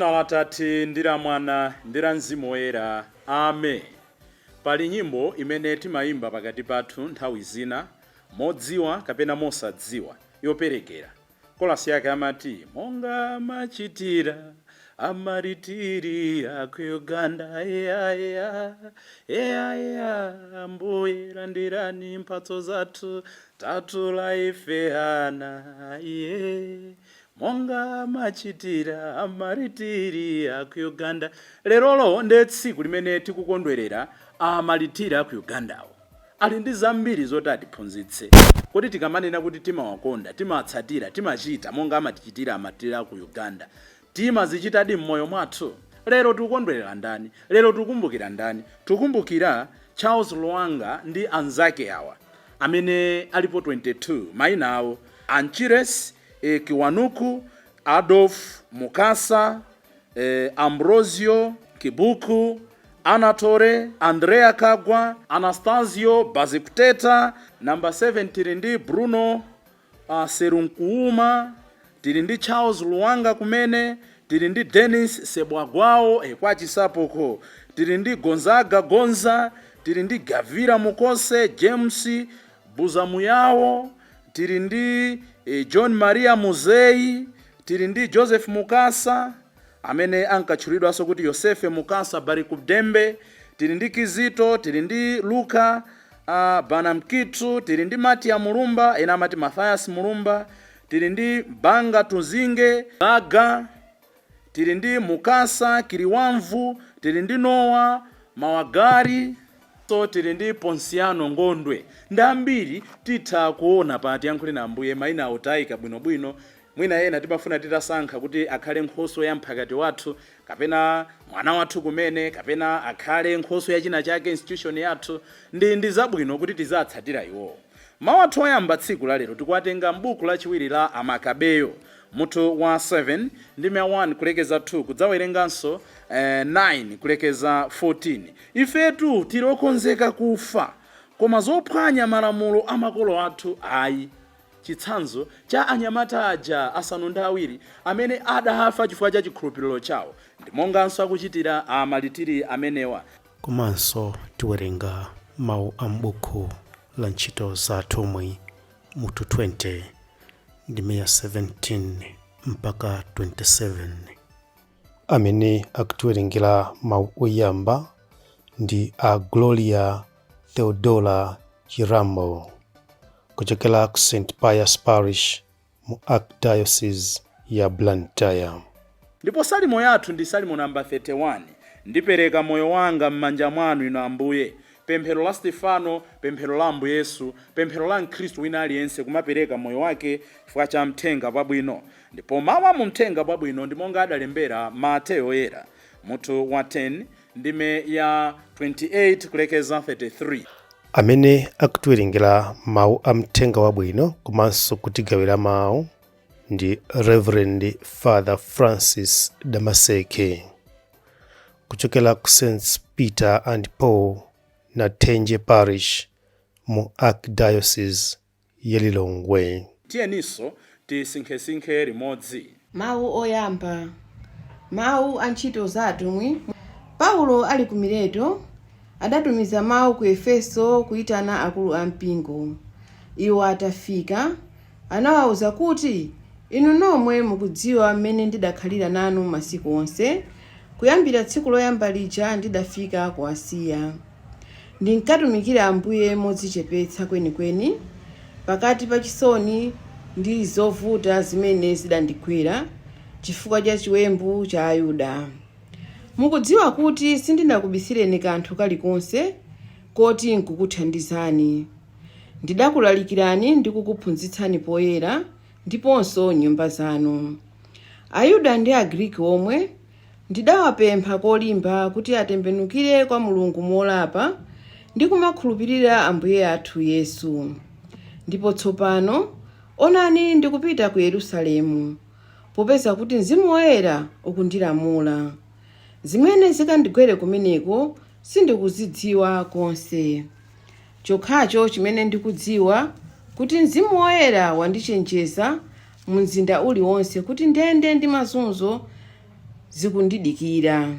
Dzina la Atate ndi la Mwana ndi la Mzimu Woyera. Amen. Pali nyimbo imene timayimba pakati pathu nthawi zina, modziwa kapena mosadziwa, yoperekera. Kolasi yake amati, monga amachitira amaritiri aku Uganda, eya eya eya eya, Ambuye landirani mphatso zathu, tatula ife ana, iye monga amachitira amaritiri aku Uganda. Lerolo ndiye tsiku limene tikukondwerera amaritiri aku Ugandawo. Ali ndi zambiri zoti atiphunzitse. Kodi tikamanena kuti timawakonda, timawatsatira, timachita monga amatichitira amaritiri aku Uganda, timazichitadi m'moyo mwathu? Lero tikukondwerera ndani? Lero tikukumbukira ndani? Tikukumbukira Charles Lwanga ndi anzake awa amene alipo 22, mayina awo Anchires Kiwanuku, Adolf Mukasa, Ambrosio Kibuku, Anatole, Andrea Kagwa, Anastasio Bazikuteta. Namba 7 tili ndi Bruno Serunkuuma, tili ndi Charles Lwanga kumene, tili ndi Dennis Sebwagwao kwa Chisapoko, tili ndi Gonzaga Gonza, tili ndi Gavira Mukose, James Buzamuyawo, tili ndi John Maria Muzei, tili ndi Joseph Mukasa amene ankatchulidwanso kuti Yosefe Mukasa Barikudembe, tili ndi Kizito, tili ndi Luka Banamkitu, tili ndi Matia Mulumba, ena amati Mathias Mulumba, tili ndi Banga Tuzinge Baga, tili ndi Mukasa Kiriwamvu, tili ndi Nowa Mawagari, so tili ndi Ponsiano Ngondwe ndi ambiri. Titha kuona pa Tiyankhule na Ambuye mayina autayika bwinobwino. Mwina ena timafuna titasankha kuti akhale nkhoswe ya mphakati wathu, kapena mwana wathu kumene, kapena akhale nkhoswe ya china chake, institution yathu. Ndi zabwino kuti tizatsatira iwowo. Mawu athu oyamba tsiku la lero tikuwatenga m'buku lachiwiri la Amakabeyo, mutu wa 7 ndime 1 kulekeza 2, kudzawerenganso 9 kulekeza 14. Ifetu tili okonzeka kufa, koma zophwanya malamulo a makolo athu ayi. Chitsanzo cha anyamata aja 7 amene adafa chifukwa cha chikhulupiriro chawo, ndi monganso akuchitira amalitiri amenewa. Komanso tiwerenga mawu a m'buku la Ntchito za Atumwi, mutu 20 ndime ya 17 mpaka 27. Amene akutiwerengera mawu oyamba ndi a Gloria Theodora Chirambo kuchokera ku St Pius Parish mu Archdiocese ya Blantyre. Ndipo salimo yathu ndi salimo namba 31, ndipereka moyo wanga m'manja mwanu inu Ambuye. Pemphero la Stefano, pemphero la Ambuye Yesu, pemphero la mkhristu wina aliyense kumapereka moyo wake chifukwa cha mthenga wabwino. Ndipo mawu a mu mthenga wabwino ndi monga adalembera Mateyo Oyera, mutu wa 10 ndime ya 28 kulekeza 33. Amene akutiwerengera mawu a mthenga wabwino komanso kutigawira mawu ndi Reverend Father Francis Damaseke kuchokera ku St Peter and Paul Nathenje Parish mu Archdiocese ya Lilongwe. Tiyeninso tisinkhesinkhe limodzi. Mawu oyamba. Mawu a Ntchito za Atumwi. Paulo ali ku Mileto, adatumiza mawu ku Efeso kuitana akulu a mpingo. Iwo atafika, anawauza kuti, Inu nomwe mukudziwa mmene ndidakhalira nanu masiku onse, kuyambira tsiku loyamba lija ndidafika ku Asiya. Ndinkatumikira Ambuye modzichepetsa kwenikweni, pakati pa chisoni ndi zovuta zimene zidandigwera chifukwa cha chiwembu cha Ayuda. Mukudziwa kuti sindinakubisireni kanthu kalikonse koti nkukuthandizani. Ndidakulalikirani ndi kukuphunzitsani poyera ndiponso m'nyumba zanu. Ayuda ndi Agriki omwe, ndidawapempha kolimba kuti atembenukire kwa Mulungu molapa ndi kumakhulupirira Ambuye athu Yesu. Ndipo tsopano, onani ndikupita ku Yerusalemu, popeza kuti Mzimu Woyera ukundilamula. Zimene zikandigwere kumeneko sindikuzidziwa konse. Chokhacho chimene ndikudziwa, kuti Mzimu Woyera wandichenjeza mu mzinda uliwonse kuti ndende ndi mazunzo zikundidikira.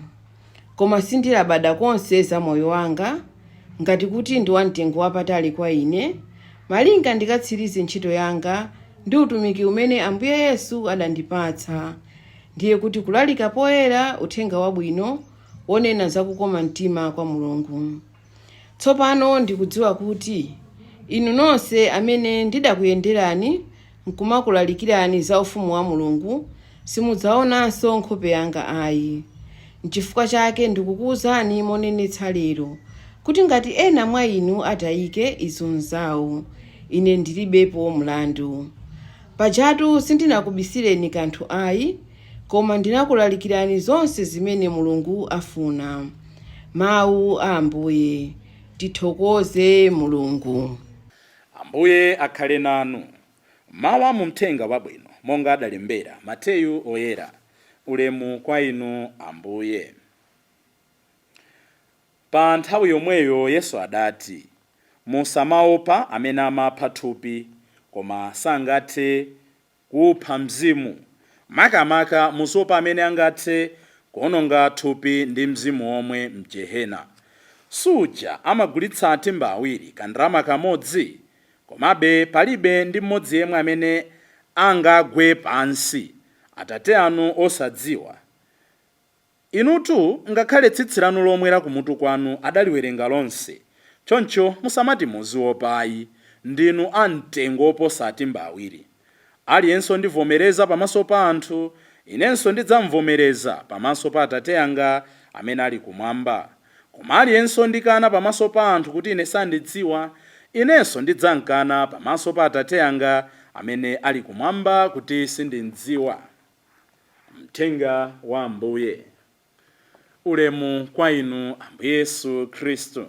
Koma sindilabada konse za moyo wanga, ngati kuti ndi wamtengo wapatali kwa ine, malinga ndikatsirize ntchito yanga ndi utumiki umene Ambuye Yesu adandipatsa, ndiye kuti kulalika poyera uthenga wabwino wonena za kukoma mtima kwa Mulungu. Tsopano ndikudziwa kuti inu nonse amene ndidakuyenderani nkumakulalikirani za ufumu wa Mulungu simudzaonanso nkhope yanga ayi. Nchifukwa chake ndikukuwuzani monenetsa lero kuti ngati ena mwa inu atayike, izo nzawo, ine ndilibepo mlandu. Pajatu sindinakubisireni kanthu ayi, koma ndinakulalikirani zonse zimene Mulungu afuna. Mawu a Ambuye. Tithokoze Mulungu. Ambuye akhale nanu. Mawu a mu mthenga wabwino monga adalembera Mateyu Oyera. Ulemu kwa inu, Ambuye. Pa nthawi yomweyo Yesu adati, "Musamaopa amene amapha thupi koma sangathe kupha mzimu. Makamaka muzopa amene angathe kuononga thupi ndi mzimu omwe mjehena. Suja amagulitsa atimba awiri kandalama kamodzi? Komabe palibe ndi mmodzi yemwe amene angagwe pansi Atate anu osadziwa. Inutu ngakhale tsitsi lanu lomwe la kumutu kwanu adaliwerenga lonse. Choncho musamati muziopa ayi, ndinu amtengo oposa atimba awiri. Aliyense ondivomereza pamaso pa anthu, inenso ndidzamvomereza pamaso pa Atate anga amene ali kumwamba. Koma aliyense ondikana pamaso pa anthu kuti ine sandidziwa, inenso ndidzamkana pamaso pa Atate anga amene ali kumwamba kuti sindimdziwa." Mthenga wa Ambuye. Ulemu kwa inu, Ambuye Yesu Khristu.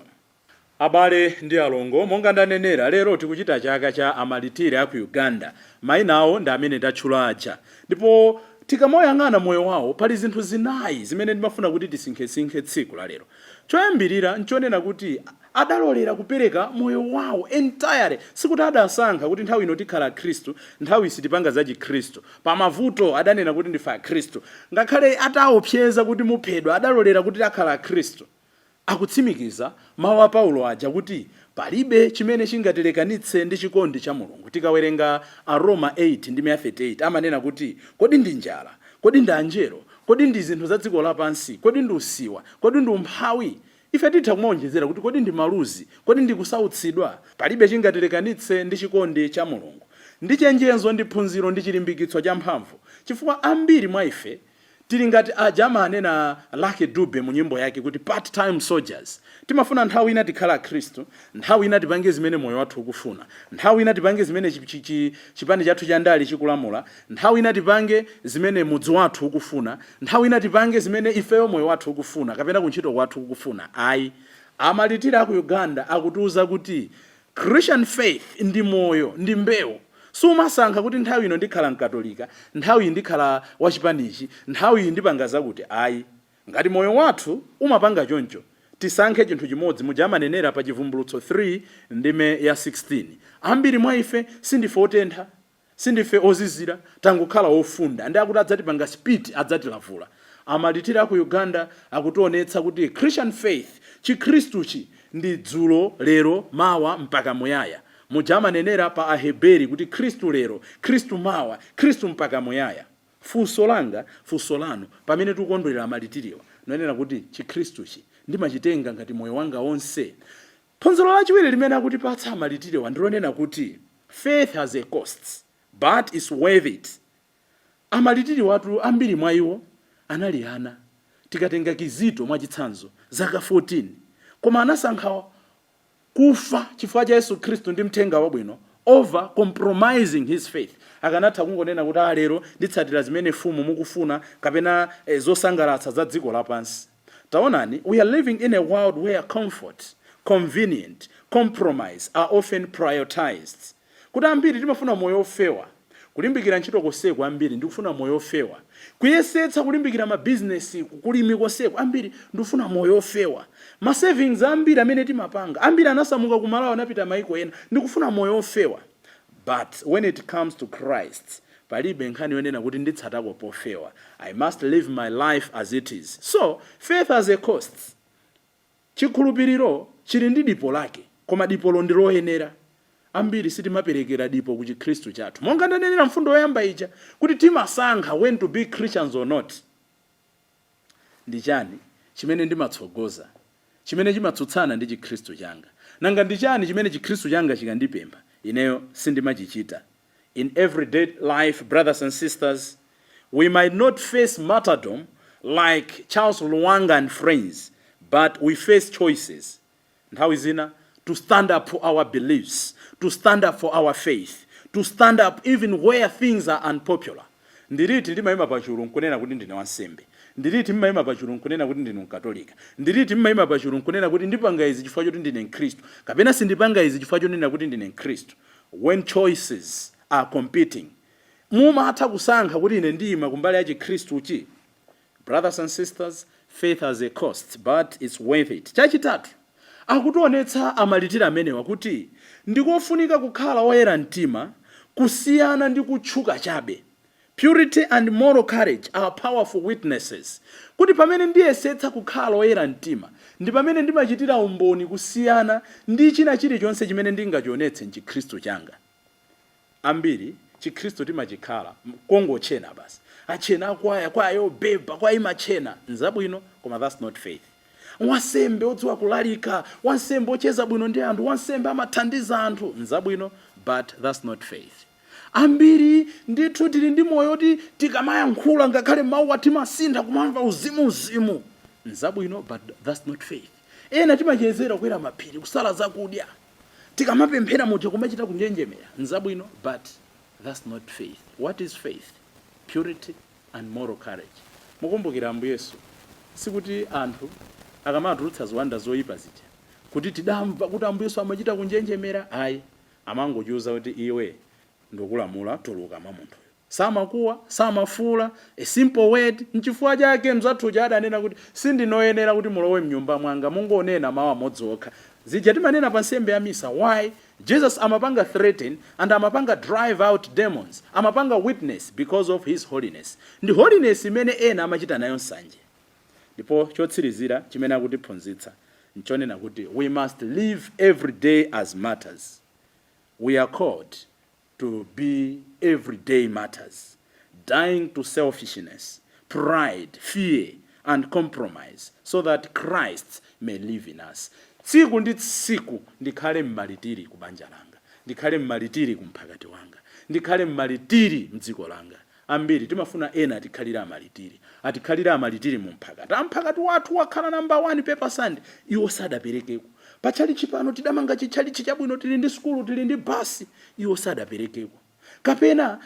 Abale ndi alongo, monga ndanenera, lero tikuchita chaka cha amalitiri aku Uganda. Mayina awo ndi amene ndatchula aja. Ndipo tikamayang'ana moyo wawo, pali zinthu zinayi zimene ndimafuna kuti tisinkhesinkhe tsiku la lero. Choyambirira nchonena kuti adalolera kupereka moyo wawo entirely. Sikuti adasankha kuti nthawi ino tikhala Khristu, nthawi sitipanga za Chikhristu. Pamavuto adanena kuti ndife Akhristu. Ngakhale ataopseza kuti muphedwa, adalolera kuti akhala Akhristu. Akutsimikiza mawu a Paulo aja kuti palibe chimene chingatilekanitse ndi chikondi cha Mulungu. Tikawerenga Aroma 8 ndi 38, amanena kuti kodi ndi njala, kodi ndi anjelo, kodi ndi zinthu za dziko lapansi, kodi ndi usiwa, kodi ndi umphawi? Ife titha kumaonjezera kuti kodi ndi maluzi, kodi ndi kusautsidwa? Palibe chingatilekanitse ndi chikondi cha Mulungu. Ndi chenjezo, ndi phunziro, ndi chilimbikitso cha mphamvu, chifukwa ambiri mwa ife tili ngati aja amanena Lucky Dube mu nyimbo yake kuti part time soldiers. Timafuna nthawi ina tikhala Akhristu, nthawi ina tipange zimene moyo wathu ukufuna, nthawi ina tipange zimene chipani chathu cha ndale chikulamula, nthawi ina tipange zimene mudzi wathu ukufuna, nthawi ina tipange zimene ifeyo moyo wathu ukufuna kapena kuntchito kwathu kukufuna. Ayi, amalitiri aku Uganda akutiuza kuti Christian faith ndi moyo, ndi mbewu. Sumasankha kuti nthawi ino ndikhala Mkatolika, nthawi iyi ndikhala wachipanichi, nthawi iyi ndipanga zakuti. Ayi, ngati moyo wathu umapanga choncho, tisankhe chinthu chimodzi, muja amanenera pa Chivumbulutso 3 ndime ya 16. Ambiri mwa ife sindife otentha, sindife ozizira, tangokhala ofunda, ndi akuti adzatipanga spit, adzatilavula. Amalitiri aku Uganda akutionetsa kuti Christian faith, Chikhristuchi, ndi dzulo, lero, mawa mpaka muyaya, muja amanenera pa Aheberi kuti Khristu lero, Khristu mawa, Khristu mpaka muyaya. Funso langa, funso lanu, pamene tikukondwerera amalitiriwa, nonena kuti Chikhristuchi ndimachitenga ngati moyo wanga wonse? Phunziro lachiwiri limene akutipatsa amalitiriwa ndilonena kuti faith has a cost, but is worth it. Amalitiriwatu, ambiri mwa iwo anali ana. Tikatenga Kizito mwachitsanzo, zaka 14, koma anasankha kufa chifukwa cha Yesu Khristu ndi mthenga wabwino over compromising his faith. Akanatha kungonena kuti, "Ah, lero nditsatira zimene fumu mukufuna kapena zosangalatsa za dziko lapansi." Taonani, we are living in a world where comfort, convenient, compromise are often prioritized, kuti ambiri timafuna moyo ofewa. Kulimbikira ntchito konseko, ambiri ndikufuna moyo ofewa. Kuyesetsa kulimbikira mabizinesi, kulimi konseko, ambiri ndikufuna moyo ofewa. Ma savings ambiri amene timapanga, ambiri anasamuka ku Malawi, anapita maiko ena, ndikufuna moyo ofewa. But when it comes to Christ, palibe chimene chingatilekanitse ndi chikondi cha Mulungu. Palibe nkhani yonena kuti nditsatako pofewa. I must live my life as it is. So faith has a cost. Chikhulupiriro chili ndi dipo lake, koma dipolo ndi loyenera. Ambiri sitimaperekera dipo ku Chikhristu chathu, monga ndanenera mfundo yoyamba ija kuti timasankha when to be Christians or not. Ndi chani chimene ndimatsogoza chimene chimatsutsana ndi Chikhristu changa? Nanga ndi chani chimene Chikhristu changa chikandipempha ineyo sindimachichita? In everyday life, brothers and sisters, we might not face martyrdom like Charles Lwanga and friends, but we face choices nthawi zina to stand up for our beliefs, to stand up for our faith, to stand up even where things are unpopular. Ndiliti ndimayima pachulu nkunena kuti ndine wansembe? Ndiliti mmayima pachulu nkunena kuti ndine Mkatolika? Ndiliti mmayima pachulu nkunena kuti ndipanga izi chifukwa choti ndine Mkhristu, kapena sindipanga izi chifukwa chonena kuti ndine Mkhristu? When choices are competing, mumatha kusankha kuti ine ndiyima kumbali ya Chikhristuchi. Brothers and sisters, faith has a cost, but it's worth it. Chachitatu, akutionetsa amalitiri amenewa kuti ndikofunika kukhala oyera mtima kusiyana ndi kutchuka chabe. Purity and moral courage are powerful witnesses, kuti pamene ndiyesetsa kukhala oyera mtima ndi pamene ndimachitira umboni kusiyana ndi china chilichonse chimene ndingachionetse mchikhristu changa. Ambiri Chikhristu timachikhala kongochena basi, achena akwaya, kwaya yobeba, kwaya imachena, nzabwino, koma that's not faith. Wansembe odziwa kulalika, wansembe ocheza bwino ndi anthu, wansembe amathandiza anthu, nzabwino, but that's not faith. Ambiri ndithu tili ndi moyo oti tikamayankhula ngakhale mawu timasintha kumamva uzimu uzimu, nzabwino, but that's not faith. Ena timachezera kukwera mapiri, kusala zakudya, tikamapemphera muja kumachita kunjenjemera, nzabwino, but that's not faith. What is faith? Purity and moral courage. Mukumbukira Ambuye Yesu, sikuti anthu akamatulutsa ziwanda zoyipa zija kuti tidamva kuti Ambuye Yesu amachita kunjenjemera, ayi. Amangochiuza kuti, "Iwe, ndikulamula, tuluka mwa munthuyo." Samakuwa, samafuula, a simple word. Nchifukwa chake mzathuja adanena kuti, "Sindinoyenera kuti mulowe mnyumba mwanga, mungonena mawu amodzi okha." Zija timanena pa nsembe ya misa. Why? Jesus amapanga threaten and amapanga drive out demons, amapanga witness because of his holiness. Ndi holiness imene ena amachita nayo nsanje. Ndipo chotsirizira chimene akutiphunzitsa nchonena kuti we must live every day as martyrs. We are called to be everyday martyrs, dying to selfishness, pride, fear and compromise so that Christ may live in us. Tsiku ndi tsiku ndikhale mmalitiri ku banja langa, ndikhale mmalitiri ku mphakati wanga, ndikhale mmalitiri mdziko langa. Ambiri timafuna ena atikhalire amalitiri, atikhalire amalitiri mu mphakati. Amphakati wathu wakhala namba 1 paper sand, iwo sadaperekeko. Pachalichi pano tidamanga chitchalichi chabwino, tili ndi sukulu, tili ndi basi, iwo sadaperekeko. Kapena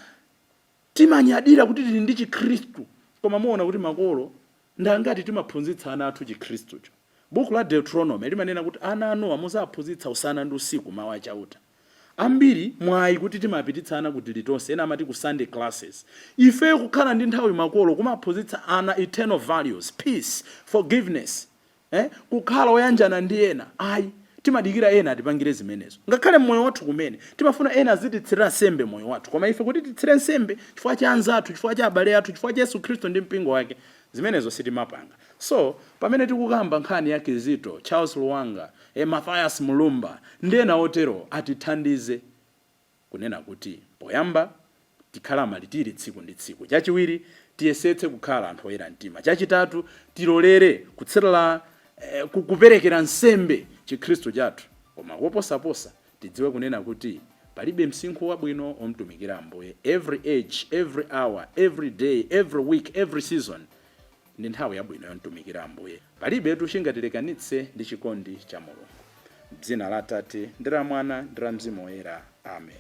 timanyadira kuti tili ndi Chikhristu, koma muona kuti makolo ndangati timaphunzitsa ana athu Chikhristucho? Buku la Deuteronomy limanena kuti ana anuwa muzaphunzitsa usana ndi usiku mawu aChauta. Ambiri mwayi kuti timapititsa ana kuti litonse, ena amati ku Sunday classes. Ifeyo kukhala ndi nthawi makolo kumaphunzitsa ana eternal values, peace, forgiveness, kukhala oyanjana ndi ena, ayi. Timadikira ena atipangire zimenezo. Ngakhale mmoyo wathu kumene timafuna ena azititsirira nsembe moyo wathu, koma ife kuti titsire nsembe chifukwa cha anzathu, chifukwa cha abale athu, chifukwa cha Yesu Khristu ndi mpingo wake, zimenezo sitimapanga. So pamene tikukamba nkhani ya Kizito, Charles Lwanga, Mathias Mulumba ndi ena otero, atithandize kunena kuti poyamba tikhala malitiri tsiku ndi tsiku, chachiwiri tiyesetse kukhala anthu oyera mtima, chachitatu tilolere kutsirira kuperekera nsembe Chikhristu chathu, koma koposaposa tidziwe kunena kuti palibe msinkhu wabwino omtumikira Ambuye. Every age, every hour, every day, every week, every season ndi nthawi yabwino yomtumikira Ambuye. Palibetu chingatilekanitse ndi chikondi cha Mulungu. Dzina la Atate ndi la Mwana ndi la Mzimu Woyera, amen.